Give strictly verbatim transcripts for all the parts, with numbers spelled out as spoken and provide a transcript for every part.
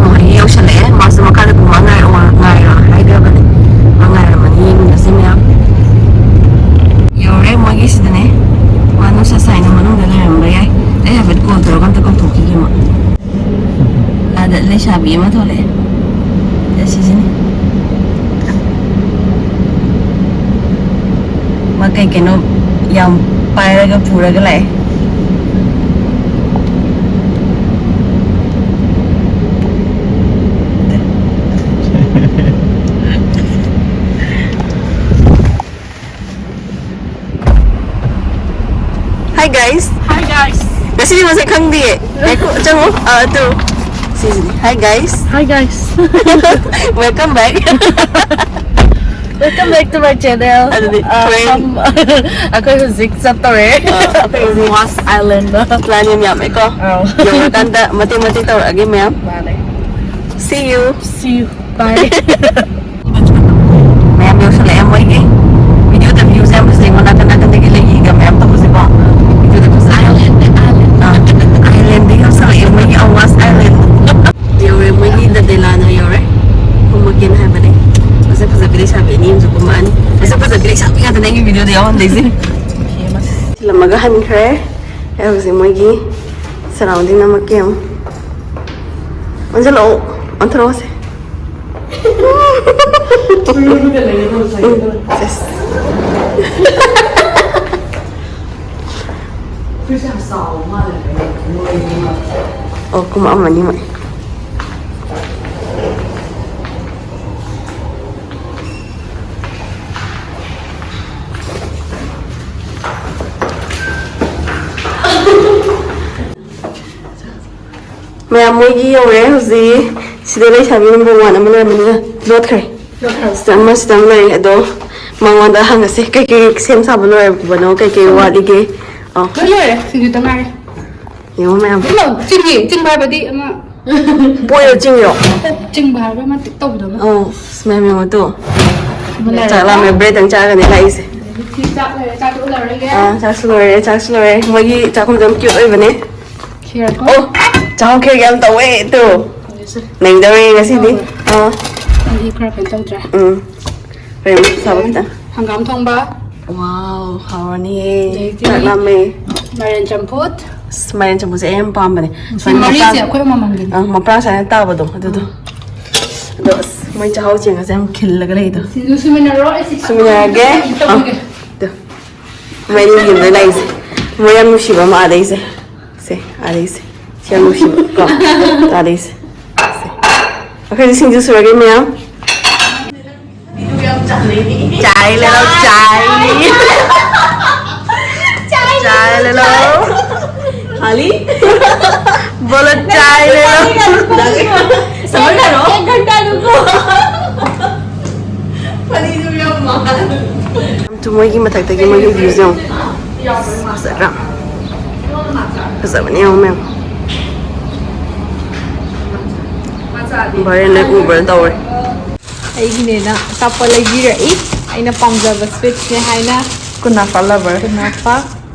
ꯃꯣꯏ ꯌꯧꯁꯜꯂꯛꯑꯦ꯫ ꯃꯥꯁꯨ ꯃꯈꯥꯗ ꯀꯨꯝꯃ ꯉꯥꯏꯔꯣ, ꯉꯥꯏꯔꯣ ꯍꯥꯏꯈ꯭ꯔꯕꯅꯦ꯫ ꯃꯥ ꯉꯥꯏꯔꯝꯃꯅꯤ, ꯌꯦꯡꯃꯤꯟꯅꯁꯤ ꯃꯌꯥꯝ꯫ ꯌꯧꯔꯦ ꯃꯣꯏꯒꯤꯁꯤꯗꯅꯦ꯫ ꯃꯥ ꯅꯨꯡꯁꯥ ꯁꯥꯏꯅ ꯃꯅꯨꯡꯗ ꯂꯩꯔꯝꯕ ꯌꯥꯏ꯫ ꯑꯩ ꯍꯥꯏꯐꯦꯠ ꯀꯣꯜ ꯇꯧꯔꯒ ꯑꯝꯇ ꯀꯧꯊꯣꯛꯈꯤꯒꯦ ꯃꯥ꯫ ꯑꯥꯗ ꯂꯩꯁꯥꯕꯤ ꯑꯃ ꯊꯣꯛꯂꯛꯑꯦ꯫ ꯑꯁꯤꯁꯤꯅꯤ꯫ ꯃꯥ ꯀꯩ ꯀꯩꯅꯣ ꯌꯥꯝ ꯄꯥꯏꯔꯒ ꯄꯨꯔꯒ ꯂꯥꯛꯑꯦ꯫ Hi guys. Hi guys. ꯉꯁꯤꯗꯤ ꯃꯁꯛ ꯈꯪꯗꯤꯌꯦ꯫ ꯉꯥꯏꯈꯣ, ꯆꯪꯉꯣ꯫ ꯑꯥ, ꯑꯗꯨ꯫ ꯁꯤꯁꯤꯅꯤ꯫ Hi guys. Hi guys. Welcome back. Welcome back to my channel. ꯑꯗꯨꯗꯤ ꯑꯥ, friend꯫ ꯐꯝ-, ꯑꯩꯈꯣꯏ ꯍꯧꯖꯤꯛ ꯆꯠꯇꯧꯔꯦ꯫ ꯑꯥ, ꯑꯩꯈꯣꯏ ꯍꯧꯖꯤꯛ Wasp Island꯫ Plan ꯌꯥꯝ ꯌꯥꯝꯃꯦꯀꯣ꯫ ꯑꯧ꯫ ꯌꯧꯔꯀꯥꯟꯗ ꯃꯇꯦꯛ ꯃꯇꯦꯛ ꯇꯧꯔꯛꯑꯒꯦ ꯃꯌꯥꯝ꯫ ꯃꯥꯅꯦ꯫ See you. See you. Bye. ꯃꯌꯥꯝ ꯌꯧꯁꯜꯂꯛꯑꯦ ꯃꯣꯏꯒꯤ꯫ Video ꯗ view ꯁꯦ ꯌꯥꯝ ꯐꯖꯩꯉꯣ, ꯅꯥꯀꯟ ꯅꯥꯀꯟꯗꯒꯤ ꯂꯩꯒ ꯃꯌꯥꯝ ꯇꯧꯕꯁꯦꯀꯣ꯫ Video ꯗ ꯐꯖ-, Island, Island꯫ ꯑꯥ, Island ꯗꯒꯤ ꯌꯧꯁꯜꯂꯛꯑꯦ ꯃꯣꯏꯒꯤ ꯑꯋꯥꯁ Island꯫ ꯌꯧꯔꯦ, ꯃꯣꯏꯒꯤ ꯗꯗꯦꯂꯥꯅ ꯌꯧꯔꯦ꯫ ꯀꯨꯝꯃꯛꯀꯦꯅ ꯍꯥꯏꯕꯅꯦ꯫ ꯃꯁꯛ ꯐꯖꯕꯤ ꯂꯩꯁꯥꯕꯤ ꯑꯅꯤ ꯑꯃꯁꯨ ꯀꯨꯝꯃꯛꯑꯅꯤ꯫ ꯃꯁꯛ ꯐꯖꯕꯤ ꯂꯩꯁꯥꯕꯤ ꯉꯥꯛꯇꯅꯦ ꯑꯩꯒꯤ video ꯗ ꯌꯥꯎꯍꯟꯗꯣꯏꯁꯦ꯫ ꯊꯤꯜꯂꯝꯃꯒ ꯍꯟꯈ꯭ꯔꯦ꯫ ꯑꯩ ꯍꯧꯖꯤꯛ ꯃꯣꯏꯒꯤ surrounding ꯅꯝꯃꯛꯀꯦ ꯑꯃꯨꯛ꯫ ꯑꯣꯟꯁꯤꯜꯂꯛꯑꯣ, ꯑꯣꯟꯊꯣꯔꯛꯑꯣꯁꯦ꯫ ꯎꯝ, ꯁꯦꯁ꯫ ꯑꯣ, ꯀꯨꯝꯃꯛꯑꯝꯃꯅꯤ ꯃꯣꯏ꯫ ꯃꯌꯥꯝ ꯃꯣꯏꯒꯤ ꯌꯧꯔꯦ ꯍꯧꯖꯤꯛ꯫ ꯁꯤꯗ ꯂꯩꯁꯥꯕꯤ number one ꯑꯃ ꯂꯩꯔꯝꯕꯅꯤꯅ ꯂꯣꯠꯈ꯭ꯔꯦ꯫ ꯂꯣꯠꯈ꯭ꯔꯦ꯫ ꯁꯤꯗ ꯑꯃ, ꯁꯤꯗ ꯑꯃ ꯂꯩꯔꯦ꯫ ꯑꯗꯣ ꯃꯉꯣꯟꯗ ꯍꯪꯉꯁꯦ ꯀꯩꯀꯩ ꯁꯦꯝ ꯁꯥꯕ ꯂꯣꯏꯔꯕꯅꯣ, ꯀꯩꯀꯩ ꯋꯥꯠꯂꯤꯒꯦ꯫ ꯑꯥ꯫ ꯂꯣꯏ ꯂꯣꯏꯔꯦ, ꯁꯤꯡꯖꯨꯇ ꯉꯥꯏꯔꯦ꯫ ꯌꯦꯡꯉꯣ ꯃꯌꯥꯝ꯫ ꯀꯩꯅꯣ, ꯆꯤꯡꯉꯦ, ꯆꯤꯡꯕ ꯍꯥꯏꯕꯗꯤ ꯑꯃ ꯄꯣꯏꯔ ꯆꯤꯡꯉꯤꯔꯣ? ꯆꯤꯡꯕ ꯍꯥꯏꯕ ꯑꯃ ꯇꯧꯕꯗꯣ ꯑꯃ꯫ ꯑꯣ, ꯑꯁ, ꯃꯌꯥꯝ ꯌꯦꯡꯉꯣ ꯇꯨ꯫ ꯑꯃ ꯂꯩꯔꯦ꯫ ꯆꯥꯛ ꯂꯥꯝꯃꯦ, bread ꯇꯪ ꯆꯥꯔꯒꯅꯦ ꯂꯥꯛꯏꯁꯦ꯫ ꯁꯤ ꯆꯥꯛ ꯂꯣꯏꯔꯦ, ꯆꯥꯛ ꯎꯠꯂꯔꯣꯏꯒꯦ꯫ ꯑꯥ, ꯆꯥꯛꯁꯨ ꯂꯣꯏꯔꯦ, ꯆꯥꯛꯁꯨ ꯂꯣꯏꯔꯦ꯫ ꯃꯣꯏꯒꯤ ꯆꯥꯛꯈꯨꯝꯁꯦ ꯌꯥꯝ cute ꯑꯣꯏꯕꯅꯦ꯫ ꯈꯦꯔꯀꯣ꯫ ꯑꯣ, ꯆꯥꯛꯍꯥꯎ ꯈꯦꯔ ꯌꯥꯝ ꯇꯧꯋꯦ ꯇꯨ꯫ ꯅꯩꯗꯧꯔꯦ ꯉꯁꯤꯗꯤ꯫ ꯑꯥ꯫ ꯑꯩꯗꯤ ꯈꯔ ꯀꯩꯅꯣ ꯇꯧꯗ꯭ꯔꯦ꯫ ꯎꯝ꯫ ꯍꯣꯔꯦꯟ ꯑꯃꯨꯛ ꯁꯥꯕ ꯈꯤꯇꯪ꯫ ꯍꯪꯒꯥꯝ ꯊꯣꯡꯕ꯫ ꯋꯥꯎ, ꯍꯥꯎꯔꯅꯤꯌꯦ꯫ ꯑꯗꯩꯗꯤ ꯆꯥꯛ ꯂꯥꯝꯃꯦ꯫ ꯃꯥꯏꯔꯦꯟ ꯆꯝꯐꯨꯠ꯫ ꯑꯁ, ꯃꯥꯏꯔꯦꯟ ꯆꯝꯐꯨꯠꯁꯦ ꯑꯩ ꯌꯥꯝ ꯄꯥꯝꯕꯅꯦ꯫ ꯁꯤ ꯁꯨꯃꯥꯏꯅ ꯃꯔꯤꯁꯦ ꯃꯄ꯭ꯔꯥꯡ-, ꯑꯩꯈꯣꯏ ꯑꯃꯃꯝꯒꯤꯅꯤ꯫ ꯑꯥ, ꯃꯄ꯭ꯔꯥꯡ ꯁꯨꯃꯥꯏꯅ ꯇꯥꯕꯗꯣ ꯑꯗꯨꯗꯣ꯫ ꯑꯗꯣ ꯑꯁ, ꯃꯣꯏ ꯆꯥꯛꯍꯥꯎ ꯆꯦꯡꯒꯁꯦ ꯌꯥꯝ ꯈꯤꯜꯂꯒ ꯂꯩꯗꯣ꯫ ꯁꯤꯡꯖꯨ ꯁꯨꯃꯤꯟꯅꯔꯣ, ꯑꯩ ꯁꯤ ꯁꯨꯃꯤꯟꯅꯔꯒꯦ꯫ ꯑꯩ ꯇꯧꯔꯒꯦ꯫ ꯑꯥ꯫ ꯃꯣꯏ ꯑꯅꯤꯒꯤ ꯌꯨꯝꯗ ꯂꯩꯁꯦ꯫ ꯃꯣꯏ ꯌꯥꯝ ꯅꯨꯡꯁꯤꯕ ꯑꯃ ꯑꯥꯗꯩꯁꯦ꯫ ꯁꯦ, ꯑꯥꯗꯩꯁꯦ꯫ ꯁꯤ ꯌꯥꯝ ꯅꯨꯡꯁꯤꯕ ꯀꯣ꯫ ꯑꯥꯗꯩꯁꯦ꯫ ꯁꯦ꯫ ꯑꯩꯈꯣꯏꯁꯨ ꯁꯤꯡꯖꯨ ꯁꯨꯔꯒꯦ ꯃꯌꯥꯝ꯫ ꯆꯥꯏ ꯂꯩꯔꯣ, ꯆꯥꯏ꯫ ꯆꯥꯏ ꯂꯩꯔꯣ꯫ खाली? बोलो, चाय ले लो। एक घंटा रुको। ꯌꯥꯝ ꯊꯨꯝ ꯃꯣꯏꯒꯤ ꯃꯊꯛꯇꯒꯤ ꯃꯣꯏꯒꯤ views ꯌꯦꯡꯉꯣ꯫ ꯐꯖꯗ꯭ꯔꯥ? ꯐꯖꯕꯅꯦ ꯌꯦꯡꯉꯣ ꯃꯌꯥꯝ꯫ ꯚꯥꯔꯦꯟꯗ ꯎꯕ꯭ꯔꯥ ꯇꯧꯔꯦ꯫ ꯑꯩꯒꯤꯅꯦꯅ ꯑꯆꯥꯄꯣꯠ ꯂꯩꯕꯤꯔꯛꯏ꯫ ꯑꯩꯅ ꯄꯥꯝꯖꯕ sweetsꯅꯦ ꯍꯥꯏꯅ꯫ Kunafa lover꯫ Kunafa꯫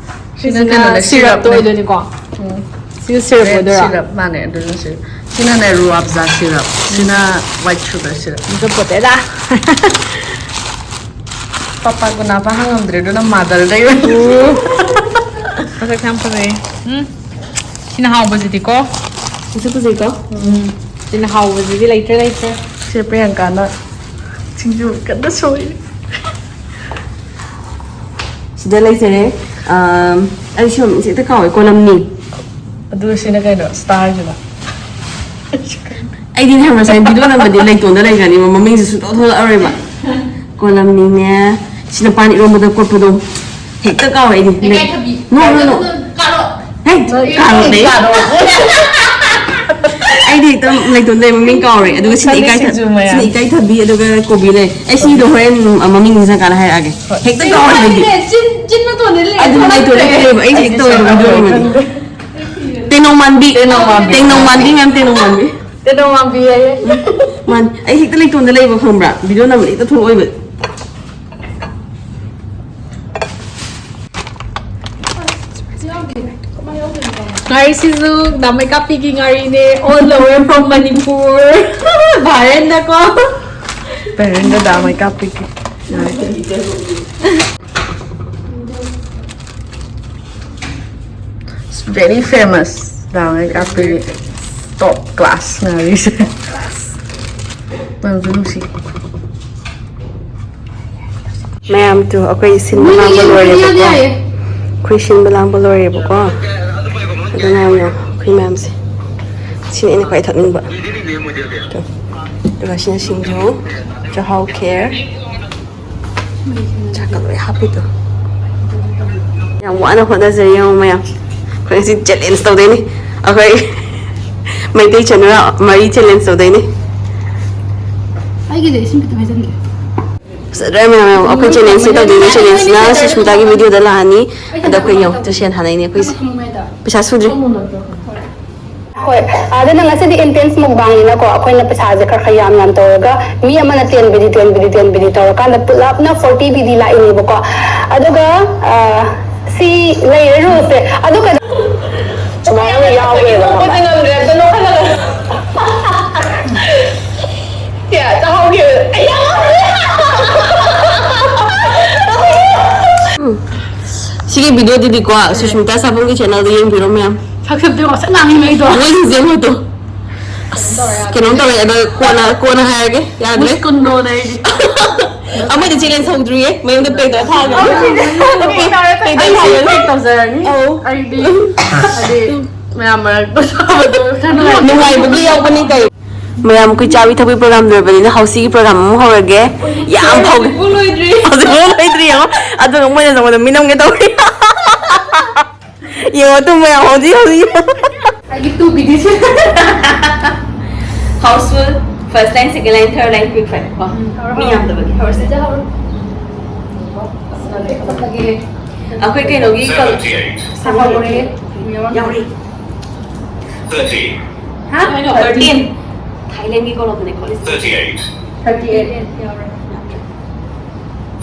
ꯁꯤꯅ ꯁꯤꯁꯤꯅ ꯀꯩꯅꯣꯅꯦ, syrupꯇꯣ syrupꯅꯦ꯫ ꯑꯣꯏꯗꯣꯏꯅꯤꯀꯣ꯫ ꯎꯝ꯫ ꯁꯤꯁꯨ syrupꯅꯦ, ꯑꯣꯏꯗꯣꯏꯔꯣ? Syrup, ꯃꯥꯅꯦ, ꯑꯗꯨꯅ syrup꯫ ꯁꯤꯅꯅꯦ, ruh afza syrup꯫ ꯁꯤꯅ white sugar syrup꯫ ꯐꯖꯄꯣꯠꯇꯦꯗ꯫ ꯄꯥꯄꯥ ꯀꯨꯅꯥꯐꯥ ꯍꯪꯉꯝꯗ꯭ꯔꯦ, ꯑꯗꯨꯅ motherꯗꯩ ꯑꯣꯏꯅ꯫ ꯃꯁꯛꯁꯦ ꯌꯥꯝ ꯐꯖꯩ꯫ ꯎꯝ꯫ ꯁꯤꯅ ꯍꯥꯎꯕꯁꯤꯗꯤꯀꯣ꯫ ꯃꯁꯛ ꯐꯖꯩꯀꯣ? ꯎꯝ꯫ ꯁꯤꯅ ꯍꯥꯎꯕꯁꯤꯗꯤ ꯂꯩꯇ꯭ꯔꯦ, ꯂꯩꯇ꯭ꯔꯦ꯫ ꯁꯦ ꯄ꯭ꯔꯤꯌꯥꯡꯀꯥꯅ ꯁꯤꯡꯖꯨ ꯀꯟꯅ ꯁꯣꯏꯔꯤ꯫ ꯁꯤꯗ ꯂꯩꯖꯔꯦ꯫ ꯑꯝ, ꯑꯩ ꯁꯤ ꯃꯃꯤꯡꯁꯦ ꯍꯦꯛꯇ ꯀꯥꯎꯋꯦ꯫ ꯀꯣꯂꯝꯅꯤ꯫ ꯑꯗꯨ ꯁꯤꯅ ꯀꯩꯅꯣ? Starꯁꯤꯅ? ꯑꯩꯗꯤ ꯅꯍꯥꯟ ꯉꯁꯥꯏ video ꯅꯝꯕꯗꯤ ꯂꯩꯇꯣꯟꯗ ꯂꯩꯈ꯭ꯔꯅꯤꯕ, ꯃꯃꯤꯡꯁꯦ ꯁꯨꯡꯊꯣꯛ ꯊꯣꯛꯂꯛꯑꯔꯣꯏꯕ꯫ ꯀꯣꯂꯝꯅꯤꯅꯦ꯫ ꯁꯤꯅ ꯄꯥꯟ ꯏꯔꯣꯝꯕꯗ ꯀꯣꯠꯄꯗꯣ꯫ ꯍꯦꯛꯇ ꯀꯥꯎꯋꯦ ꯑꯩꯗꯤ꯫ ꯏꯀꯥꯏꯊꯕꯤ꯫ No, no, no꯫ ꯀꯥꯔꯣꯠ꯫ ꯍꯦ, ꯀꯥꯔꯣꯠꯅꯦ꯫ ꯀꯥꯔꯣꯠ꯫ ꯑꯩꯗꯤ ꯍꯦꯛꯇ ꯂꯩꯇꯣꯟꯗ ꯂꯩ ꯃꯃꯤꯡ ꯀꯥꯎꯔꯦ꯫ ꯑꯗꯨꯒ ꯁꯤꯅ ꯈꯪꯗꯦ, ꯏꯀꯥꯏꯊ-, ꯁꯤꯡꯖꯨ ꯃꯌꯥꯝ꯫ ꯁꯤꯅ ꯏꯀꯥꯏꯊꯕꯤ, ꯑꯗꯨꯒ ꯀꯣꯕꯤ ꯂꯩ꯫ ꯑꯩ ꯁꯤꯗꯣ ꯍꯣꯔꯦꯟ, ꯎꯝ, ꯃꯃꯤꯡ ꯅꯤꯡꯁꯤꯡꯉꯀꯥꯟꯗ ꯍꯥꯏꯔꯛꯑꯒꯦ꯫ ꯍꯣꯏ꯫ ꯍꯦꯛꯇ ꯀꯥꯎꯋꯦ ꯑꯩꯗꯤ꯫ ꯆꯤꯟ, ꯆꯤꯟ ꯃꯇꯣꯟꯗ ꯂꯩ꯫ ꯑꯗꯨꯅ ꯂꯩꯇꯣꯟꯗ ꯂꯩꯔꯦꯕ꯫ ꯑꯩꯁꯦ ꯍꯦꯛꯇ ꯑꯣꯏꯕ video ꯅꯝꯕꯅꯤ꯫ ꯈꯪꯗꯦ꯫ ꯇꯦꯅꯧ ꯃꯥꯟꯕꯤ꯫ ꯇꯦꯅꯧ ꯃꯥꯟꯕꯤ꯫ ꯇꯦꯅꯧ ꯃꯥꯟꯕꯤ ꯃꯌꯥꯝ, ꯇꯦꯅꯧ ꯃꯥꯟꯕꯤ꯫ ꯇꯦꯅꯧ ꯃꯥꯟꯕꯤ ꯍꯥꯏꯌꯦ꯫ ꯎꯝ, ꯃꯥꯅꯤ꯫ ꯑꯩ ꯍꯦꯛꯇ ꯂꯩꯇꯣꯟꯗ ꯂꯩꯕ ꯈꯪꯕ꯭ꯔꯥ? Video ꯅꯝꯕꯗ ꯍꯦꯛꯇ ꯊꯣꯛꯂꯛꯑꯣꯏꯕ꯫ ꯌꯥꯎꯗꯦ꯫ ꯀꯃꯥꯏ ꯌꯥꯎꯗꯣꯏꯅꯣ? ꯉꯥꯔꯤꯁꯤꯁꯨ ꯗꯥꯃꯩ ꯀꯥꯞꯄꯤꯒꯤ ꯉꯥꯔꯤꯅꯦ, all the way from Manipur. ꯚꯥꯔꯦꯟꯗꯀꯣ. ꯚꯥꯔꯦꯟꯗ ꯗꯥꯃꯩ ꯀꯥꯞꯄꯤꯒꯤ ꯉꯥꯔꯤ꯫ It's very famous. ꯗꯥꯃꯩ ꯀꯥꯞꯄꯤꯒꯤ top class ꯉꯥꯔꯤꯁꯦ꯫ ꯃꯅꯝꯁꯨ ꯅꯨꯡꯁꯤ꯫ ꯃꯌꯥꯝꯗꯣ ꯑꯩꯈꯣꯏ ꯁꯤꯟꯕ ꯂꯥꯡꯕ ꯂꯣꯏꯔꯦꯕꯀꯣ꯫ ꯑꯩꯈꯣꯏ ꯁꯤꯟꯕ ꯂꯥꯡꯕ ꯂꯣꯏꯔꯦꯕꯀꯣ꯫ ꯑꯗꯨ ꯃꯌꯥꯝ ꯌꯦꯡꯉꯣ, ꯑꯩꯈꯣꯏ ꯃꯌꯥꯝꯁꯦ꯫ ꯁꯤꯅ ꯑꯩꯅ ꯈ꯭ꯋꯥꯏ ꯊꯛꯅꯤꯡꯕ꯫ ꯑꯗꯨꯒ ꯁꯤꯅ ꯁꯤꯡꯖꯨ, ꯆꯥꯛꯍꯥꯎ ꯈꯦꯔ꯫ ꯆꯥꯛꯀ ꯂꯣꯏ ꯍꯥꯞꯄꯤꯗꯣ꯫ ꯌꯥꯝ ꯋꯥꯅ ꯍꯣꯠꯅꯖꯔꯤ ꯌꯦꯡꯉꯣ ꯃꯌꯥꯝ꯫ ꯑꯩꯈꯣꯏ ꯉꯁꯤ challenge ꯇꯧꯗꯣꯏꯅꯤ꯫ ꯑꯩꯈꯣꯏ ꯃꯩꯇꯩ ꯆꯅꯨꯔꯥ ꯃꯔꯤ challenge ꯇꯧꯗꯣꯏꯅꯤ꯫ ꯑꯩꯒꯤꯗꯤ ꯏꯁꯤꯡ ꯈꯤꯇꯪ ꯍꯩꯖꯤꯟꯒꯦ꯫ ꯐꯖꯗ꯭ꯔꯥ ꯃꯌꯥꯝ? ꯌꯦꯡꯉꯣ, ꯑꯩꯈꯣꯏ challengeꯁꯦ ꯇꯧꯗꯣꯏꯅꯤ꯫ Challengeꯁꯤꯅ ꯁꯨꯁꯃꯤꯇꯥꯒꯤ videoꯗ ꯂꯥꯛꯑꯅꯤ꯫ ꯑꯗ ꯑꯩꯈꯣꯏ ꯌꯦꯡꯉꯣ, ꯇꯁꯦꯟ ꯊꯥꯅꯩꯅꯦ ꯑꯩꯈꯣꯏꯁꯦ꯫ ꯄꯩꯁꯥ ꯁꯨꯗ꯭ꯔꯤ꯫ ꯍꯣꯏ, ꯑꯗꯨꯅ ꯉꯁꯤꯗꯤ intense mukbangꯅꯤꯅꯀꯣ, ꯑꯩꯈꯣꯏꯅ ꯄꯩꯁꯥꯁꯦ ꯈꯔ ꯈꯔ ꯌꯥꯝ ꯌꯥꯝ ꯇꯧꯔꯒ, ꯃꯤ ꯑꯃꯅ ten BD, ten BD, ten BD ꯇꯧꯔꯀꯥꯟꯗ ꯄꯨꯂꯞꯅ forty BD ꯂꯥꯛꯏꯅꯦꯕꯀꯣ꯫ ꯑꯗꯨꯒ, ꯑ, ꯁꯤ ꯂꯩꯔꯦ ruleꯁꯦ꯫ ꯑꯗꯨꯒ ꯁꯨꯃꯥꯏꯅ ꯑꯃ ꯌꯥꯎꯈ꯭ꯔꯦꯕ, ꯈꯪꯕ꯭ꯔꯥ? ꯁꯤꯒꯤ videoꯗꯨꯗꯤꯀꯣ, ꯁꯨꯁꯃꯤꯇꯥ ꯁꯥꯕꯝꯒꯤ channelꯗ ꯌꯦꯡꯕꯤꯔꯣ ꯃꯌꯥꯝ꯫ ꯁꯛꯁꯦ ꯉꯁꯛ ꯉꯥꯡꯉꯤ ꯑꯩꯗꯣ꯫ ꯃꯣꯏ ꯌꯦꯡꯉꯣ ꯑꯗꯣ꯫ ꯑꯁ, ꯀꯩꯅꯣꯝ ꯇꯧꯔꯦ꯫ ꯑꯗꯣ ꯀꯣꯟꯅ, ꯀꯣꯟꯅ ꯍꯥꯏꯔꯒꯦ꯫ ꯌꯥꯗ꯭ꯔꯦ꯫ ꯃꯨꯁꯀꯨꯟꯗꯣꯅ ꯑꯩꯗꯤ꯫ ꯑꯃꯗꯤ challenge ꯍꯧꯗ꯭ꯔꯤꯌꯦ꯫ ꯃꯌꯨꯝꯗ ꯄꯦꯛꯇꯧꯔ ꯊꯥꯒ꯭ꯔꯦ꯫ ꯄꯦꯛꯇꯧꯔ ꯊꯥꯒ꯭ꯔꯦ꯫ ꯑꯩ ꯄꯦꯛ ꯇꯧꯖꯔꯅꯤ꯫ ꯑꯧ꯫ ꯑꯩꯗꯤ, ꯍꯥꯏꯗꯤ, ꯃꯌꯥꯝ ꯃꯔꯛꯇ ꯁꯥꯕꯗꯣ ꯈꯔ ꯅꯨꯡꯉꯥꯏ-, ꯅꯨꯡꯉꯥꯏꯕꯒꯤ ꯌꯥꯎꯕꯅꯤ ꯀꯩ꯫ ꯃꯌꯥꯝ ꯑꯩꯈꯣꯏ ꯆꯥꯕꯤ ꯊꯛꯄꯤ program ꯂꯣꯏꯕꯅꯤꯅ ꯍꯧꯁꯤꯒꯤ program ꯑꯃꯨꯛ ꯍꯧꯔꯒꯦ꯫ ꯌꯥꯝ ꯐꯥꯎ-, ꯍꯧꯖꯤꯛꯐꯥꯎ ꯂꯣꯏꯗ꯭ꯔꯤ꯫ ꯍꯧꯖꯤꯛꯐꯥꯎ ꯂꯣꯏꯗ꯭ꯔꯤ ꯌꯦꯡꯉꯣ꯫ ꯑꯗꯨꯒ ꯃꯣꯏꯅ ꯆꯪꯕꯗ ꯃꯤꯅꯝꯒꯦ ꯇꯧꯔꯤ꯫ ꯌꯦꯡꯉꯣ ꯑꯗꯨ ꯃꯌꯥꯝ ꯍꯧꯖꯤꯛ ꯍꯧꯖꯤꯛ꯫ ꯑꯩꯒꯤ two BDꯁꯦ꯫ Houseful, first line, second line, third line, quick fire ꯀꯣ꯫ ꯎꯝ, ꯍꯧꯔꯣ, ꯃꯤ ꯍꯧꯔꯣ꯫ ꯌꯥꯝꯗꯕꯒꯤ ꯍꯧꯔꯁꯦ꯫ ꯁꯤꯗ ꯍꯧꯔꯣ꯫ ꯑꯩꯈꯣꯏ ꯀꯩꯅꯣꯒꯤ ꯀ-, seventy-eight. ꯁꯥꯍꯧꯔꯦ꯫ ꯌꯥꯎꯔꯤ꯫ Thirty. ꯍꯥ? ꯀꯩꯅꯣ, thirteen꯫ Thailandꯒꯤ ꯀꯣꯂꯣꯝꯗꯅꯦ ꯈꯣꯠꯂꯤꯁꯦ꯫ Thirty-eight. Thirty-eight ꯌꯥꯎꯔꯦ꯫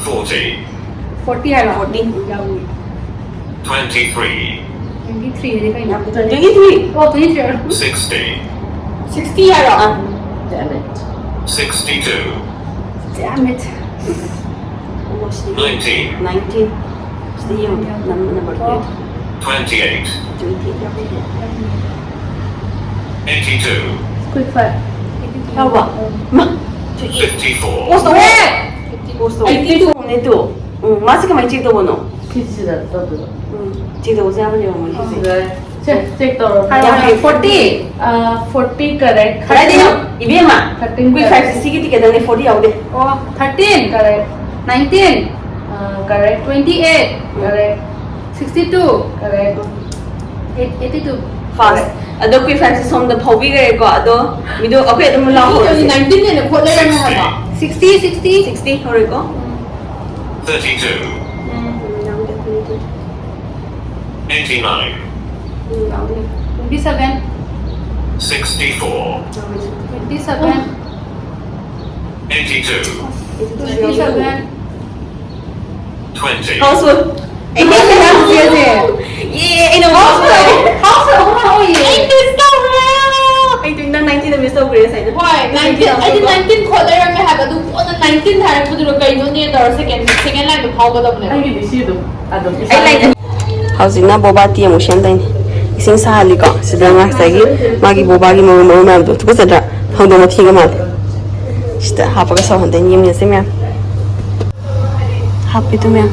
Forty. Forty ꯍꯥꯏꯔꯣ? Fourteen꯫ ꯌꯥꯎꯏ꯫ Twenty-three. Twenty three ꯍꯥꯏꯗꯤ ꯀꯩꯅꯣ? Twenty three. ꯑꯣ, twenty three. Sixty. Sixty ꯍꯥꯏꯔꯣ? Damn it. Sixty-two. Damn it. ꯑꯣ, ꯁꯤꯗꯤ Nineteen. Nineteen. ꯁꯤꯗꯤ ꯌꯦꯡꯉꯣ, number plate. Twenty-eight. Twenty. Eighty-two. Quick fire. ꯌꯥꯎꯕ? ꯃꯥ. Fifty-four. Post ꯇꯧꯋꯦ. Post ꯇꯧꯋꯦ. Eighty two ꯅꯦ ꯇꯨ. ꯎꯝ, ꯃꯥꯁꯤ ꯀꯃꯥꯏꯅ check ꯇꯧꯕꯅꯣ? ꯁꯤꯁꯤꯗ ꯇꯧꯗꯣꯏꯕ꯫ ꯎꯝ, check ꯇꯧꯕꯁꯦ ꯌꯥꯝꯅ ꯌꯦꯡꯉꯣ ꯃꯣꯏꯒꯤꯁꯦ꯫ ꯁꯤꯗ check ꯇꯧꯔꯣ꯫ ꯍꯥꯏꯔꯣ, ꯍꯥꯏꯔꯣ. Forty. ꯑꯥ, forty correct. ꯀꯗꯥꯏꯗꯩꯅꯣ? ꯏꯕꯦꯝꯃ, Thirteen. Quick five ꯁꯤ ꯁꯤꯒꯤ ticket ꯅꯦ, forty ꯌꯥꯎꯗꯦ꯫ ꯑꯣ, thirteen. Correct. Nineteen. ꯑꯥ, correct. Twenty eight. Correct. Sixty two. Correct. Eighty two. Fast. ꯑꯗꯣ Quick five ꯁꯤ ꯁꯣꯝꯗ ꯐꯥꯎꯕꯤꯈ꯭ꯔꯦꯀꯣ꯫ ꯑꯗꯣ ꯃꯤꯗꯣ ꯑꯩꯈꯣꯏ ꯑꯗꯨꯝ ꯂꯥꯎꯍꯧꯔꯁꯦ꯫ Nineteen ꯅꯦꯅ ꯈꯣꯠꯂ ꯂꯩꯔꯝꯃꯦ ꯍꯥꯏꯕ. Sixty, sixty. Sixty ꯍꯧꯔꯦꯀꯣ꯫ Thirty-two. Eighty-nine. Twenty seven. Sixty-four. Twenty seven. Eighty-two. Twenty seven. Twenty. Housefull. ꯑꯩ ꯅꯪ ꯌꯥꯝ ꯆꯦꯁꯦ꯫ ꯌꯦ, ꯑꯩꯅ housefull ꯑꯣꯏꯔꯦ꯫ Housefull ꯑꯍꯨꯝ ꯍꯧꯔꯤꯌꯦ꯫ ꯑꯩ miss ꯇꯧꯈ꯭ꯔꯦ꯫ ꯑꯩ ꯅꯪ nineteen miss ꯇꯧꯈ꯭ꯔꯦ ꯉꯁꯥꯏꯗꯣ꯫ ꯍꯣꯏ, nineteen. ꯑꯩꯗꯤ nineteen ꯈꯣꯠ ꯂꯩꯔꯝꯃꯦ ꯍꯥꯏꯕ, ꯑꯗꯨ ꯀꯣꯟꯅ nineteen ꯍꯥꯏꯔꯛꯄꯗꯨꯗ ꯀꯩꯅꯣꯅꯦ ꯇꯧꯔ second, second line ꯗꯣ ꯐꯥꯎꯒꯗꯕꯅꯦꯕ꯫ ꯑꯩꯒꯤꯗꯤ ꯁꯤ ꯑꯗꯨꯝ ꯑꯗꯨꯝ ꯑꯩ ꯂꯩꯔꯦ꯫ ꯍꯧꯖꯤꯛꯅ boba tea ꯑꯃꯨꯛ ꯁꯦꯝꯗꯣꯏꯅꯤ꯫ ꯏꯁꯤꯡ ꯁꯥꯍꯜꯂꯤꯀꯣ꯫ ꯁꯤꯗ ꯉꯁꯥꯏꯒꯤ ꯃꯥꯒꯤ boba ꯒꯤ ꯃꯔꯨ ꯃꯔꯨ ꯃꯌꯥꯝꯗꯣ ꯇꯨꯀꯠꯆꯗ꯭ꯔꯥ? ꯍꯧꯗꯣꯡ ꯃꯊꯤꯒ ꯃꯥꯜꯂꯦ꯫ ꯁꯤꯗ ꯍꯥꯞꯄꯒ ꯁꯧꯍꯟꯗꯣꯏꯅꯤ꯫ ꯌꯦꯡꯃꯤꯟꯅꯁꯦ ꯃꯌꯥꯝ꯫ ꯍꯥꯞꯄꯤꯗꯨ ꯃꯌꯥꯝ꯫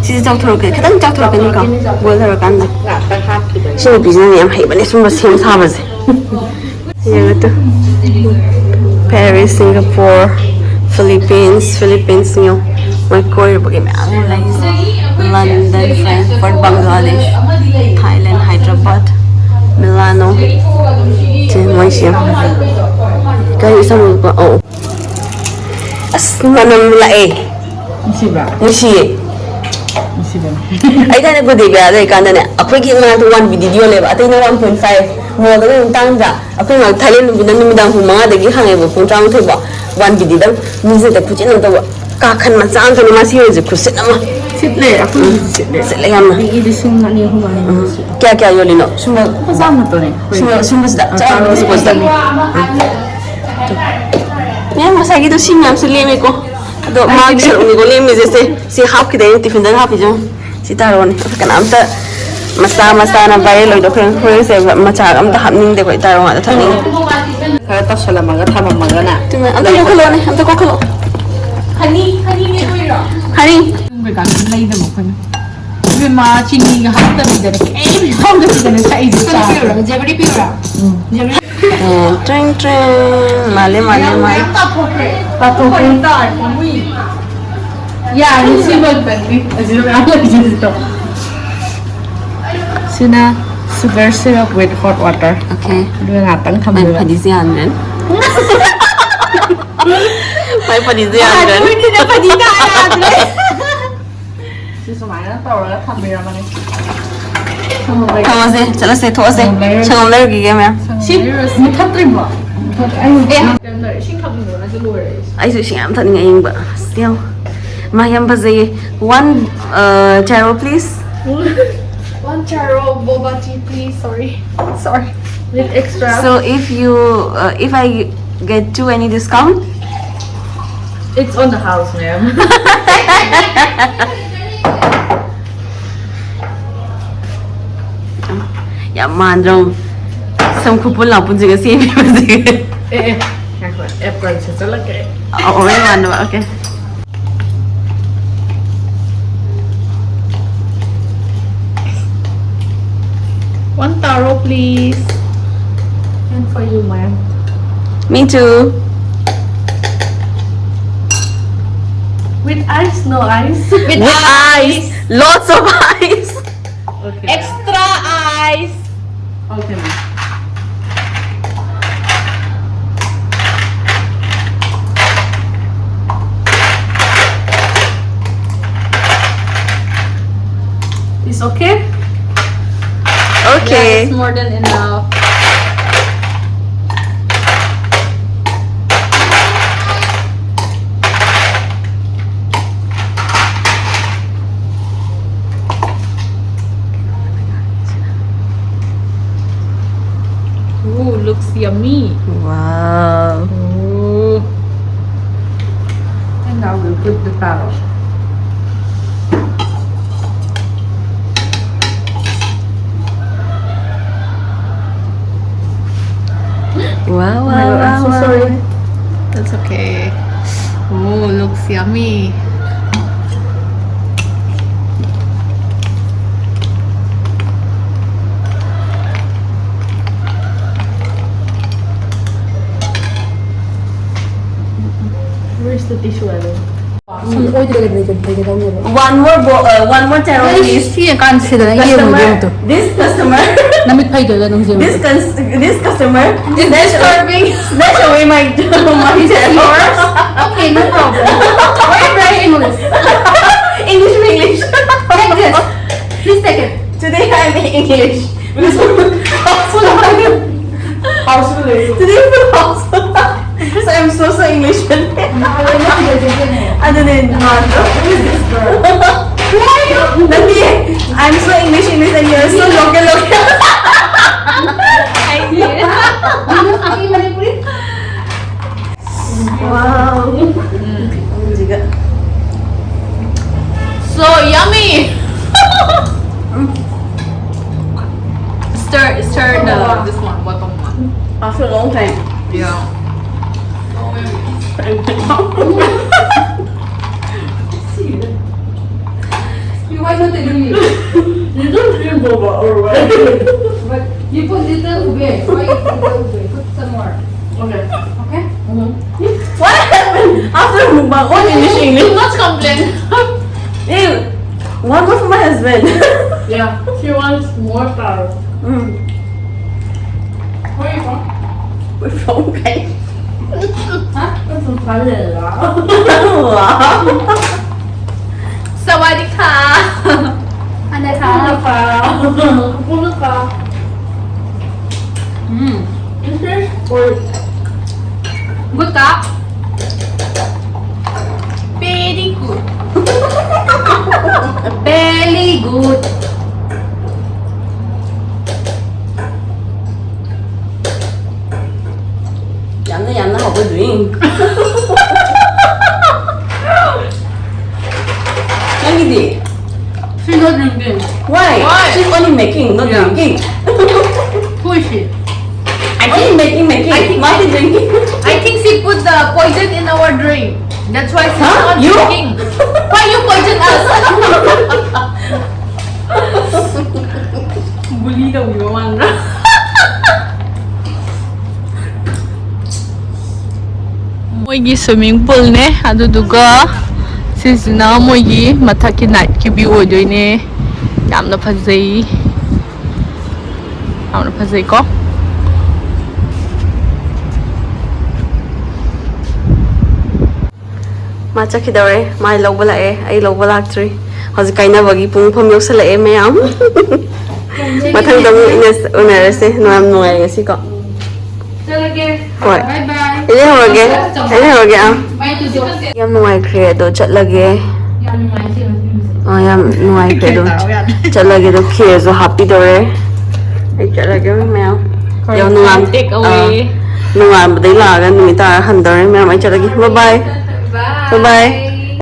ꯁꯤꯁꯦ ꯆꯥꯎꯊꯣꯔꯛꯀꯅꯤ, ꯈꯤꯇꯪ ꯆꯥꯎꯊꯣꯔꯛꯀꯅꯤꯀꯣ, boil ꯇꯧꯔꯀꯥꯟꯗ꯫ ꯁꯤ ꯅꯨꯄꯤꯁꯤꯅꯅꯦ ꯌꯥꯝ ꯍꯩꯕꯅꯦ ꯁꯨꯝꯕ ꯁꯦꯝ ꯁꯥꯕꯁꯦ꯫ ꯌꯦꯡꯉꯣ two. Paris, Singapore, Philippines, Philippines ꯌꯦꯡꯉꯣ꯫ ꯃꯣꯏ ꯀꯣꯏꯔꯨꯕꯒꯤ ꯃꯌꯥꯝ ꯂꯩ꯫ London, Frankfurt, Bangladesh, Thailand, Hyderabad, Milano꯫ ꯁꯤ ꯃꯣꯏꯁꯤ ꯌꯦꯡꯉꯣ꯫ ꯀꯔꯤ ꯁꯪꯉꯨꯀꯣ? ꯑꯧ꯫ ꯑꯁ, ꯃꯅꯝ ꯂꯥꯛꯑꯦ꯫ ꯅꯨꯡꯁꯤꯕ꯭ꯔꯥ? ꯅꯨꯡꯁꯤꯌꯦ꯫ ꯅꯨꯡꯁꯤꯕꯅꯤ꯫ ꯑꯩ ꯊꯥꯏꯅ ꯒꯨꯗꯦꯕꯤꯌꯥ ꯂꯩꯔꯤꯀꯥꯟꯗꯅꯦ, ꯑꯩꯈꯣꯏꯒꯤ ꯃꯅꯥꯛꯇ one B D ꯗꯤ ꯌꯣꯜꯂꯦꯕ, ꯑꯇꯩꯅ one point five꯫ Mall ꯗꯒ ꯑꯗꯨꯝ ꯇꯥꯡꯗ꯭ꯔꯥ? ꯑꯩꯈꯣꯏ ꯃꯅꯥꯛ ꯊꯥꯏꯂꯦꯟ ꯅꯨꯄꯤꯅ ꯅꯨꯃꯤꯗꯥꯡ ꯄꯨꯡ ꯃꯉꯥꯗꯒꯤ ꯍꯥꯡꯉꯦꯕ, ꯄꯨꯡ ꯇꯔꯥꯃꯥꯊꯣꯏ ꯐꯥꯎ꯫ One B D ꯗꯪ꯫ ꯃꯤꯁꯤꯗ ꯈꯨꯆꯤꯟ ꯑꯃ ꯇꯧꯕ꯫ ꯀꯥꯈꯟ ꯃꯆꯥ ꯑꯃ ꯊꯝꯃꯦ, ꯃꯥ ꯁꯤ ꯑꯣꯏꯔꯁꯦ ꯈꯨꯁꯤꯟ ꯑꯃ꯫ ꯁꯤꯠꯂꯦ, ꯑꯩꯈꯣꯏꯒꯤꯁꯨ ꯁꯤꯠꯂꯦ꯫ ꯁꯤꯠꯂꯦ ꯌꯥꯝꯅ꯫ ꯑꯗꯒꯤ ꯂꯤꯁꯤꯡ ꯑꯅꯤ ꯑꯍꯨꯝ ꯍꯥꯏꯅ ꯎꯝ꯫ ꯁꯤꯠꯂꯦ꯫ ꯀꯌꯥ ꯀꯌꯥ ꯌꯣꯜꯂꯤꯅꯣ? ꯁꯨꯝꯕ ꯂꯨꯄꯥ ꯆꯥꯝꯃ ꯅꯠꯇ꯭ꯔꯣꯅꯦ? ꯁꯨꯝꯕ, ꯁꯨꯝꯕꯁꯤꯗ? ꯆꯥꯝꯃ ꯁꯨꯝꯕꯁꯤꯗ? ꯃꯌꯥꯝ ꯉꯁꯥꯏꯒꯤꯗꯣ ꯁꯤ ꯃꯌꯥꯝꯁꯨ ꯂꯦꯝꯃꯦꯀꯣ꯫ ꯑꯗꯣ ꯃꯥꯒꯤ ꯁꯔꯨꯛꯅꯤꯀꯣ ꯂꯦꯝꯃꯤꯁꯦ ꯁꯦ꯫ ꯁꯤ ꯍꯥꯞꯈꯤꯗꯣꯏꯅꯦ ꯇꯤꯐꯤꯟꯗ ꯍꯥꯞꯄꯤꯁꯦ꯫ ꯁꯤ ꯇꯥꯔꯛꯑꯣꯅꯦ꯫ ꯀꯅꯥꯝꯇ ꯃꯆꯥ ꯃꯆꯥꯅ viral ꯑꯣꯏꯗꯣ ꯑꯩꯈꯣꯏ ꯍꯣꯔꯦꯟꯁꯦ ꯃꯆꯥꯒ ꯑꯝꯇ ꯍꯥꯞꯅꯤꯡꯗꯦꯀꯣ꯫ ꯏꯇꯥꯔꯣ ꯉꯥꯛꯇ ꯊꯛꯅꯤꯡꯉꯦ꯫ ꯈꯔ ꯇꯧꯁꯜꯂꯝꯃꯒ ꯊꯝꯃꯝꯃꯒꯅꯦ꯫ ꯆꯨꯝꯃꯦ꯫ ꯑꯝꯇ ꯀꯣꯛꯈꯠꯂꯛꯑꯣꯅꯦ꯫ ꯑꯝꯇ ꯀꯣꯛꯈꯠꯂꯛꯑꯣ꯫ ꯍꯅꯤ, ꯍꯅꯤ ꯃꯦꯠ ꯑꯣꯏꯔꯣ? ꯍꯅꯤ꯫ ꯌꯨꯝ ꯀꯩꯀꯥ ꯂꯣꯏ ꯂꯩꯗꯕ ꯑꯩꯈꯣꯏꯅ꯫ ꯏꯕꯦꯝꯃ, ꯆꯤꯅꯤꯒ ꯍꯥꯞꯇꯕꯤꯗꯅꯦ, ꯀꯩꯝ ꯍꯥꯞꯇꯕꯤꯗꯅꯦ ꯊꯛꯏꯁꯦ꯫ ꯀꯩꯅꯣ ꯆꯥ꯫ ꯄꯤꯔꯨꯔꯣ? ꯖꯦꯕꯔꯤ ꯄꯤꯔꯨꯔꯣ? ꯎꯝ꯫ ꯖꯦꯕꯔꯤ꯫ ꯑꯦ, ꯇ꯭ꯔꯤꯡ ꯇ꯭ꯔꯤꯡ꯫ ꯃꯥꯜꯂꯦ, ꯃꯥꯜꯂꯦ, ꯃꯥꯜꯂꯦ꯫ ꯃꯌꯥꯝ ꯇꯥꯊꯣꯛꯈ꯭ꯔꯦ꯫ ꯇꯥꯊꯣꯛꯈ꯭ꯔꯦ꯫ ꯇꯥꯔꯦ, ꯄꯨꯡꯃꯨꯏ꯫ ꯌꯥꯔꯦ, ꯁꯤ ꯃꯛꯇꯪꯗꯤ꯫ ꯑꯁꯤꯗ ꯃꯌꯥꯝ ꯂꯩꯁꯤꯗꯤ ꯇꯧ꯫ ꯁꯤꯅ sugar syrup with hot water꯫ Okay꯫ ꯑꯗꯨꯒ ꯉꯥꯛꯇꯪ ꯃꯥꯏ ꯊꯝꯗꯣꯏꯕ꯫ ꯐꯗꯤꯁꯦ ꯌꯥꯟꯈ꯭ꯔꯅꯤ꯫ ꯃꯥꯏ ꯐꯗꯤꯁꯦ ꯌꯥꯟꯈ꯭ꯔꯅꯤ꯫ ꯑꯗꯨꯅꯤꯅ ꯐꯗꯤ ꯇꯥ ꯌꯥꯗ꯭ꯔꯦ꯫ ꯁꯤ ꯁꯨꯃꯥꯏꯅ ꯇꯧꯔꯒ ꯊꯝꯕꯤꯔꯝꯃꯅꯤ꯫ ꯊꯝꯃꯁꯦ, ꯆꯠꯂꯁꯦ, ꯊꯣꯛꯑꯁꯦ꯫ ꯁꯪꯒꯣꯝ ꯂꯩꯔꯨꯔꯁꯦ꯫ ꯁꯪꯒꯣꯝ ꯂꯩꯔꯨꯈꯤꯒꯦ, ꯃꯌꯥꯝ꯫ ꯁꯤ ꯃꯨꯊꯠꯇ꯭ꯔꯤꯕꯣ? ꯑꯦ꯫ ꯏꯁꯤꯡ ꯊꯛꯅꯤꯡꯕꯅꯁꯨ ꯂꯣꯏꯔꯦ ꯑꯩꯁꯦ꯫ ꯑꯩꯁꯨ ꯏꯁꯤꯡ ꯌꯥꯝ ꯊꯛꯅꯤꯡꯉꯦ, ꯑꯌꯤꯡꯕ꯫ ꯑꯁ, ꯌꯦꯡꯉꯣ꯫ ꯃꯥ ꯌꯥꯝ ꯐꯖꯩꯌꯦ꯫ One, uh, taro, please. One taro boba tea, please. Sorry. Sorry. With extra. So if you, uh, if I get to any discount? It's on the house, ma'am. ꯌꯥꯝ ꯃꯥꯟꯗ꯭ꯔꯣ? ꯁꯝ ꯈꯨꯄꯨꯟ ꯂꯥꯛꯄꯨꯟꯁꯤꯒ ꯁꯦꯝꯃꯤꯕꯁꯤꯒ꯫ ꯑꯦ, ꯑꯦ, ꯉꯥꯏꯈꯣ, apron ꯁꯦꯠꯆꯜꯂꯛꯀꯦ꯫ ꯑꯣ, ꯑꯣ, ꯃꯥꯟꯗꯕ, okay. One taro, please. And for you, ma'am. Me too. With ice, no ice? With ice. Lots of ice. Okay. Extra ice. Okay, ma'am. It's okay? Okay. Yeah, it's more than enough. Me. Wow. Ooh. And now we'll put the taro. Wow, wow, oh my God, I'm wow, so wow. Sorry. That's okay. Oh, looks yummy. Where's the tissue, Ellen? ꯁꯨꯝ ꯑꯣꯏꯗ꯭ꯔꯒꯗꯤ ꯂꯩꯒꯗꯧꯅꯦꯕ꯫ One more bo- uh, one more taro, please. ꯁꯤ ꯌꯦꯡꯀꯥꯟꯁꯤꯗꯅ ꯌꯦꯡꯉꯨ, customer, ꯌꯦꯡꯉꯨ two. This customer, ꯅꯃꯤꯠ ꯐꯩꯗꯣꯏꯔ ꯅꯪ ꯌꯦꯡꯉꯨ꯫ This cons- this customer is snatch, disturbing, snatch away my, my taro. This is yours? Okay, no problem. Why are you writing this? English, English. Take this. Please take it. Today I'm in English. Because I'm so house related. Today is the house. So I'm so, so English. Ano na yun, Marco? Who is this girl? Who are you? Nandi, I'm so English, English, and you're so local, local. I see it. Wow. So yummy. Stir, stir the, this one, bottom one. After a long time. Yeah. You why not telling me? You don't drink boba or what? But you put little ube. Why you put little ube? Put some more. Okay. Okay? What happened after mukbang? What English, English? Too much complain. Hey, one more for my husband. Yeah, she wants more taro. Mm. Where are you from? We're from Kai. Huh? We're from Kalila. Wow. สวัสดีค่ะ 안녕하세요. Pupunta ka. Pupunta ka. Mm. This is for good ka? Very good. Very good. Why? Why? She's only making, not drinking. Who is she? I think making, making, I think not drinking. I think she put the poison in our drink. That's why she's not drinking. Why you poison us? Bully ꯇꯧꯕꯤꯕ ꯃꯥꯟꯕ꯭ꯔꯥ? ꯃꯣꯏꯒꯤ swimming poolꯅꯦ, ꯑꯗꯨꯗꯨꯒ ꯁꯤꯁꯤꯅ ꯃꯣꯏꯒꯤ ꯃꯊꯛꯀꯤ nightꯀꯤ view ꯑꯣꯏꯗꯣꯏꯅꯦ꯫ ꯌꯥꯝꯅ ꯐꯖꯩ, ꯌꯥꯝꯅ ꯐꯖꯩꯀꯣ꯫ ꯃꯥ ꯆꯠꯈꯤꯗꯧꯔꯦ꯫ ꯃꯥ ꯂꯧꯕ ꯂꯥꯛꯑꯦ, ꯑꯩ ꯂꯧꯕ ꯂꯥꯛꯇ꯭ꯔꯤ꯫ ꯍꯧꯖꯤꯛ ꯀꯥꯏꯅꯕꯒꯤ ꯄꯨꯡꯐꯝ ꯌꯧꯁꯜꯂꯛꯑꯦ ꯃꯌꯥꯝ꯫ ꯃꯊꯪꯗ ꯑꯃꯨꯛ ꯏꯅ-, ꯎꯅꯔꯁꯦ꯫ ꯌꯥꯝ ꯅꯨꯡꯉꯥꯏꯔꯦ ꯉꯁꯤꯀꯣ꯫ ꯍꯣꯏ꯫ ꯑꯩ ꯂꯩꯍꯧꯔꯒꯦ꯫ ꯑꯩ ꯂꯩꯍꯧꯔꯒꯦ꯫ ꯑꯥ꯫ ꯌꯥꯝ ꯅꯨꯡꯉꯥꯏꯈ꯭ꯔꯦ ꯑꯗꯣ, ꯆꯠꯂꯒꯦ꯫ ꯑꯥ, ꯌꯥꯝ ꯅꯨꯡꯉꯥꯏꯈ꯭ꯔꯦ ꯑꯗꯣ꯫ ꯆꯠꯂꯒꯦ ꯑꯗꯣ, ꯈꯦꯔꯁꯨ ꯍꯥꯞꯄꯤꯗꯧꯔꯦ꯫ ꯑꯩ ꯆꯠꯂꯒꯦ ꯃꯌꯥꯝ꯫ ꯌꯥꯝ ꯅꯨꯡꯉꯥꯏ-, take away꯫ ꯑꯥ, ꯅꯣꯡꯉꯥꯟꯕꯗꯩ ꯂꯥꯛꯑꯒ ꯅꯨꯃꯤꯠ ꯇꯥꯔ ꯍꯟꯗꯧꯔꯦ ꯃꯌꯥꯝ꯫ ꯑꯩ ꯆꯠꯂꯒꯦ꯫ Bye bye꯫ Bye bye꯫